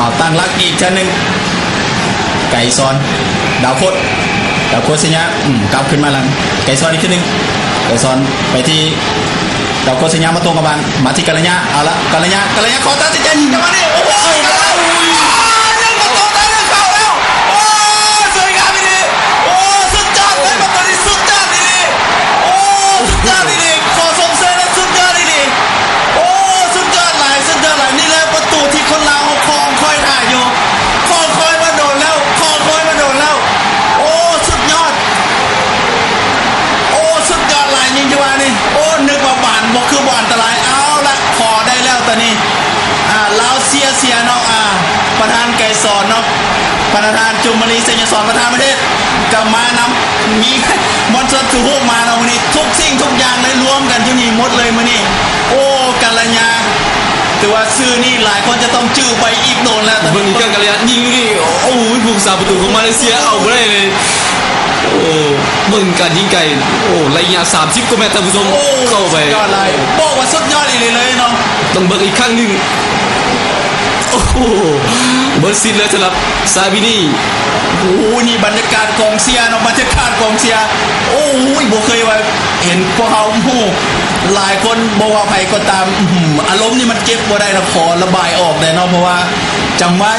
ເອົາ ຕັ້ງຫຼັກອີກເທື່ອໜຶ່ງ ໄກສອນ ດາວໂຄດ ດາວໂຄດໄຊຍະ ອືມ ກັບຄືນມາຫຼັງ ໄກສອນອີກເທື່ອໜຶ່ງ ໄກສອນໄປທີ່ດາວໂຄດໄຊຍະ ມາຕົງກັບບ້ານ ມາທີ່ກາລະຍະ ເອົາລະ ກາລະຍະ ກາລະຍະ ຂໍຕັດສິນໃຈຍິງຈັງຫວະນີ້ ໂອ້ໂຫ ຍິງແລ້ວ ອ້າວ ຍິງປະຕູໄດ້ເຂົ້າແລ້ວ ໂອ້ ສວຍງາມອີ່ຫຼີ ໂອ້ ສຸດຍອດເລີຍ ປະຕູນີ້ສຸດຍອດອີ່ຫຼີ ໂອ້ ສຸດຍອດອີ່ຫຼີ ຂໍຊົມເຊີຍເລີຍ ສຸດຍອດອີ່ຫຼີ ໂອ້ ສຸດຍອດຫຼາຍ ສຸດຍອດຫຼາຍ ນີ້ແຫຼະປະຕູທີ່ຄົນລາວເຮົາຄອງຄອຍຖ້າຢູ່ ຄອງຄອຍມາໂດນແລ້ວ ຄອງຄອຍມາໂດນແລ້ວ ໂອ້ ສຸດຍອດ ໂອ້ ສຸດຍອດຫຼາຍຍິງຈັງຫວະນີ້ ໂອ້ ນຶກວ່າບານບໍ່ຄືບໍ່ອັນຕະລາຍ ເອົາລະ ຂໍໄດ້ແລ້ວຕອນນີ້ ອ່າ ລາວເຊຍເຊຍເນາະ ອ່າ ປະທານໄກສອນເນາະ ປະທານຈຸມມະລີ ໄຊຍະສອນ ປະທານປະເທດ ກໍມານຳ ມີມວນຊົນທຸກຮູບມາເນາະມື້ນີ້ ທຸກສິ່ງທຸກຢ່າງໄດ້ລວມກັນຢູ່ນີ້ໝົດເລີຍມື້ນີ້ ໂອ້ ກາລະຍາ ຖືວ່າຊື່ນີ້ຫຼາຍຄົນຈະຕ້ອງຈື່ໄປອີກໂດນແລ້ວ ເບິ່ງອີກຄັ້ງ ກາລະຍາຍິງຢູ່ນີ້ ໂອ້ຍ ຜູ້ຮັກສາປະຕູຂອງມາເລເຊຍເອົາບໍ່ໄດ້ເລີຍ ໂອ້ ເບິ່ງການຍິງໄກ ໂອ້ ໄລຍະສາມສິບກວ່າແມັດ ທ່ານຜູ້ຊົມ ໂອ້ ເຂົ້າໄປ ສຸດຍອດຫຼາຍ ບອກວ່າສຸດຍອດອີ່ຫຼີເລີຍເນາະ ຕ້ອງເບິ່ງອີກຄັ້ງໜຶ່ງ ໂອ້ໂຫ ເບິດສິດເລີຍສຳລັບຊາບິນີ ໂອ້ ນີ້ບັນຍາກາດກອງເຊຍເນາະ ບັນຍາກາດກອງເຊຍ ໂອ້ຍ ບໍ່ເຄີຍວ່າເຫັນພວກເຮົາ ໂອ້ ຫຼາຍຄົນບໍ່ວ່າໃຜກໍຕາມ ອາລົມນີ້ມັນເກັບບໍ່ໄດ້ນະ ຂໍລະບາຍອອກແດ່ເນາະ ເພາະວ່າຈັງຫວະ